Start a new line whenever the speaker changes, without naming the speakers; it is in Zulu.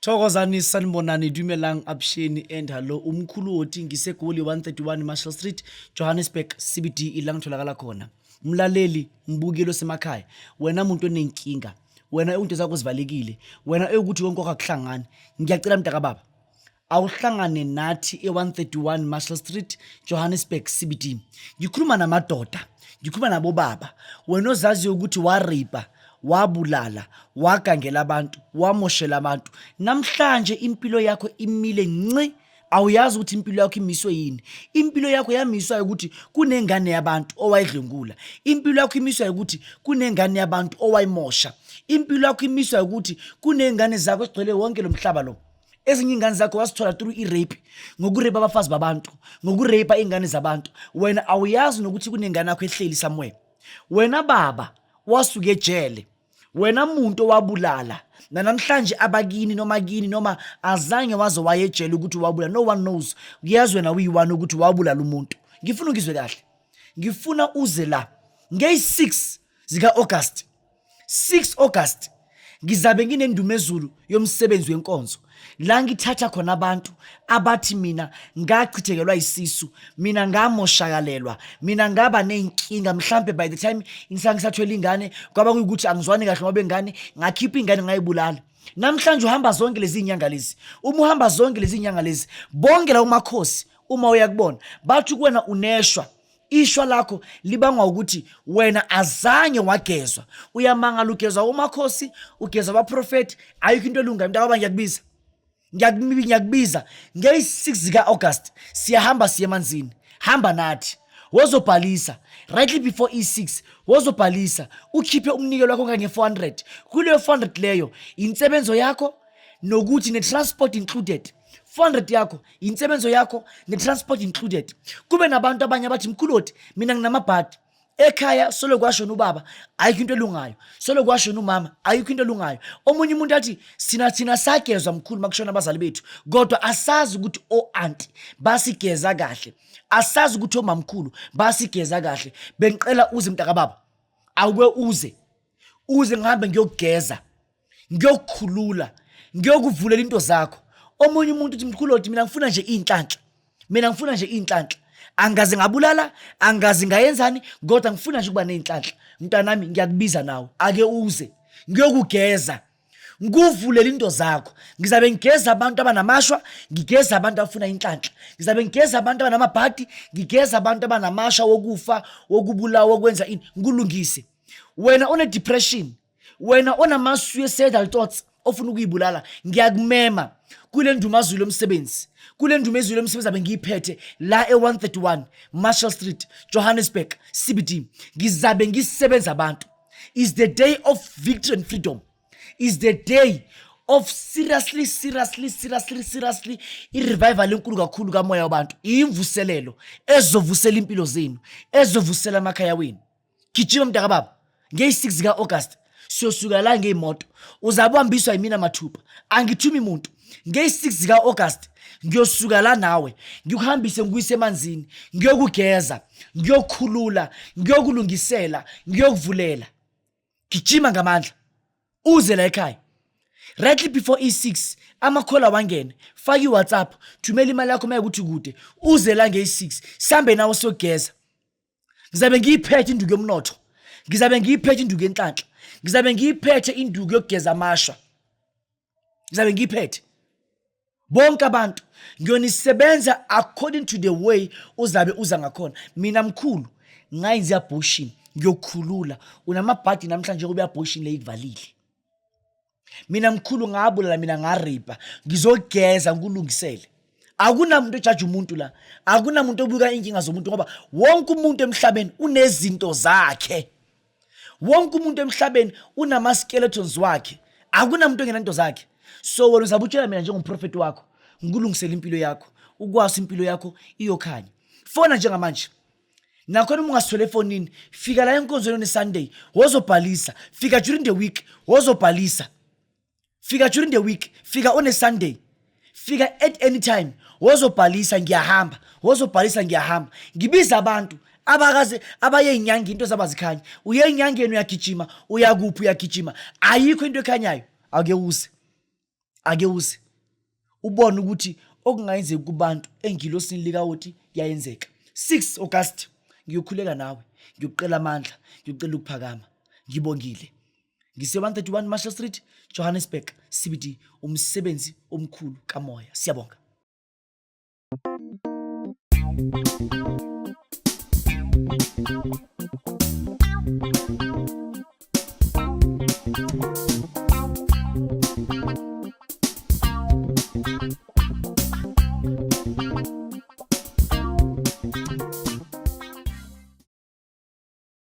Thokozani, sanibonani, dumelang, avuxeni and hello. Umkhulu Woti, ngiseGoli 131 Marshall Street, Johannesburg CBD, ila ngitholakala khona. Mlaleli, mbukeli osemakhaya, wena muntu onenkinga, wena into zakho zivalekile, wena ewukuthi konke akuhlangani, ngiyacela mntakababa, awuhlangane nathi e-131 Marshall Street, Johannesburg CBD. Ngikhuluma namadoda, ngikhuluma nabobaba, wena ozaziyo ukuthi waripa, wabulala, wagangela abantu, wamoshela abantu. Namhlanje impilo yakho imile nci, awuyazi ukuthi impilo yakho imiswe yini. Impilo yakho yamiswa ukuthi kunengane yabantu owayidlwengula. Impilo yakho imiswa ukuthi kunengane yabantu owayimosha. Impilo yakho imiswa ukuthi kunengane zakho ezigcwele wonke lo mhlaba lo. Ezinye iy'ngane zakho wazithola through i-rape, ngokurepa abafazi babantu, ngokurepa iy'ngane zabantu. Wena awuyazi nokuthi kunengane yakho ehleli somewhere. Wena baba wasuka ejele, wena muntu owabulala, nanamhlanje abakini noma kini noma azange waze waye ejele ukuthi wabulala, no one knows. Kuyazi wena uyi-one ukuthi wabulala umuntu. Ngifuna ungizwe kahle, ngifuna uze la ngeyi-6 zika-August, 6 August, ngizabe nginendumezulu yomsebenzi wenkonzo la ngithatha khona abantu abathi mina ngachithekelwa isisu, mina ngamoshakalelwa, mina ngaba ney'nkinga, mhlampe by the time ngisathwele ingane kwaba kuyukuthi angizwani kahle ngoba ingane ngakhipha ingane ngayibulala. Namhlanje uhamba zonke lezi nyanga lezi, uma uhamba zonke lezi nyanga lezi, bonke lawo makhosi uma uyakubona bathi kuwena uneshwa. Ishwa lakho libangwa ukuthi wena azange wagezwa. Uyamangala, ugezwa umakhosi, ugezwa abaprofethi, ayikho into elungayo. Mntakababa, ngiyakubiza, ngiyakubiza ngeyi-6 zika-August, siyahamba siye emanzini. Hamba nathi, wozobhalisa rightly before e6, wozobhalisa ukhiphe umnikelo wakho ngange-400. Kuleyo 400 leyo insebenzo yakho nokuthi ne-transport included. 400 yakho insebenzo yakho ne-transport included. Kube nabantu abanye abathi mkhuloti mina nginamabhadi ekhaya, solo kwashona ubaba ayikho into elungayo, solo kwashona umama ayikho into elungayo. Omunye umuntu athi thina sagezwa mkhulu makushona abazali bethu, kodwa asazi ukuthi o-anti basigeza kahle, asazi ukuthi omamkhulu basigeza kahle. Bengicela uze mntakababa, awuke uze, uze ngihambe ngiyokugeza, ngiyokukhulula, ngiyokuvulela into zakho. Omunye umuntu uthi mkhulu uthi mina ngifuna nje iy'nhlanhla, mina ngifuna nje iy'nhlanhla, angaze ngabulala, angaze ngayenzani, kodwa ngifuna nje ukuba ney'nhlanhla. Mntanami, ngiyakubiza nawe, ake uze ngiyokugeza, ngikuvulela into zakho. Ngizabe ngigeza abantu abanamashwa, ngigeza abantu abafuna inhlanhla, ngizabe ngigeza abantu abanamabhadi, ngigeza abantu abanamashwa wokufa, wokubulawa, wokwenza ini, ngikulungise. Wena one-depression, wena onama-suicidal thoughts ofuna ukuyibulala, ngiyakumema kule ndumazulu yomsebenzi, kule ndumezulu yomsebenzi abe ngiyiphethe la e-131 Marshall Street, Johannesburg CBD. Ngizabe ngisebenza abantu. Is the day of victory and freedom, is the day of seriously, seriously, seriously, seriously i-revival enkulu kakhulu kamoya wabantu, imvuselelo ezovusela impilo zenu, ezovusela amakhaya wenu. Gijima mntakababa, ngeyi-6 zika-August siyosuka la ngey'moto, uzabe uhambiswa yimina mathupha, angithumi muntu. Ngeyi-6 zika-August ngiyosuka la nawe, ngikuhambise ngikuyise emanzini, ngiyokugeza, ngiyokukhulula, ngiyokulungisela, ngiyokuvulela. Gijima ngamandla uze la ekhaya rightly before e6, amakhola wangene, faka i-WhatsApp, thumela imali yakho uma ukuthi kude, uze la ngeyi-6, sihambe nawe siyogeza. Ngizabe ngiyiphethe induku yomnotho, ngizabe ngiyiphethe induku yenhlanhla, ngizabe ngiyiphethe induku yokugeza amashwa, ngizabe ngiyiphethe. Bonke abantu ngiyonisebenza according to the way uzabe uza ngakhona. Mina mkhulu ngayenza i-abortion, ngiyokukhulula. Unamabhadi namhlanje kube i-abortion le ikuvalile. Mina mkhulu ngabulala, mina ngaripa, ngizogeza ngikulungisele. Akunamuntu ojaja umuntu la, akunamuntu obuka inkinga zomuntu, ngoba wonke umuntu emhlabeni unezinto zakhe, wonke umuntu emhlabeni unama-skeletons wakhe, akunamuntu ongenanto zakhe. So wena uzabe utshela mina njengomprofeti wakho, ngikulungisele impilo yakho, ukwazi impilo yakho iyokhanya. Fona njengamanje. Nakhona uma ungasithole efonini, fika la enkonzweni on Sunday, wozobhalisa. Fika during the week, wozobhalisa. Fika during the week, fika on a Sunday, fika at any time, wozobhalisa. Ngiyahamba, wozobhalisa. Ngiyahamba ngibiza abantu abakaze abaye inyanga, into zabazikhanya. Uye enyangeni, uyagijima, uyakuphi, uyagijima, ayikho into ekhanyayo. Ake uze, ake uze ubone ukuthi okungayenzeki kubantu engilosini likaWoti kuyayenzeka. 6 August ngiyokhuleka nawe, ngiyokucela amandla, ngiyocela ukuphakama. Ngibongile. Ngise-131 Marshall Street, Johannesburg CBD. Umsebenzi omkhulu kamoya. Siyabonga.